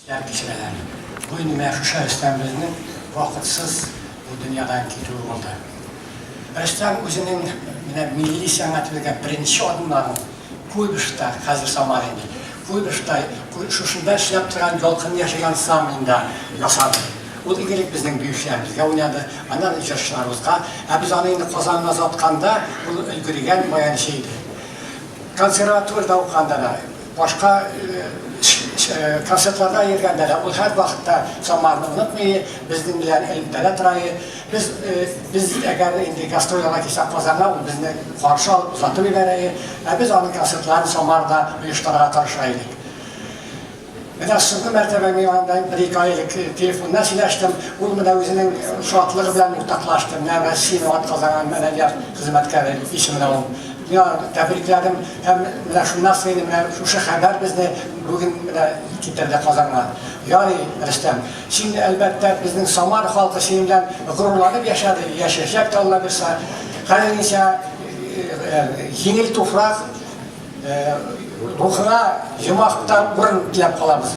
Хисләр кичерәләр. Бу инде менә шушы Рөстәмебезнең вакытсыз бу дөньядан китүе булды. Рөстәм үзенең менә милли сәнгатебезгә беренче адымнарын Куйбышевта, хәзер Самара инде, Куйбышевта, шушында эшләп торган Ялкын яшәгән ансамблендә ясады. Ул иң элек безнең биючеләребезгә уйнады, аннан җырчыларыбызга. Ә без аны инде Казанга озатканда, ул өлгергән баянчы иде. Консерваториядә укыганда да, башка концертларда йөргәндә дә ул һәрвакытта Самарны онытмый, безнең белән элемтәдә тора. Без, без әгәр инде гастрольгә килсәк Казанга, ул безне каршы алып, озатып җибәрә. Ә без аның концертларын Самарда оештырырга тырыша идек. Менә соңгы мәртәбә мин аның белән бер-ике ай элек телефоннан сөйләштем. Ул менә үзенең шатлыгы белән уртаклашты. Менә Россиянең атказанган мәдәният хезмәткәре исемен алып. Мин аны тәбрикләдем һәм менә шуннан соң инде менә шушы хәбәр безне бүген менә китерде Казанга. Ярый, Рөстәм, син, әлбәттә, безнең Самара халкы синең белән горурланып яшәде, яшәячәк тә, Алла бирса. Хәзер исә җиңел туфрак, Рухыңа җомахта урын теләп калабыз.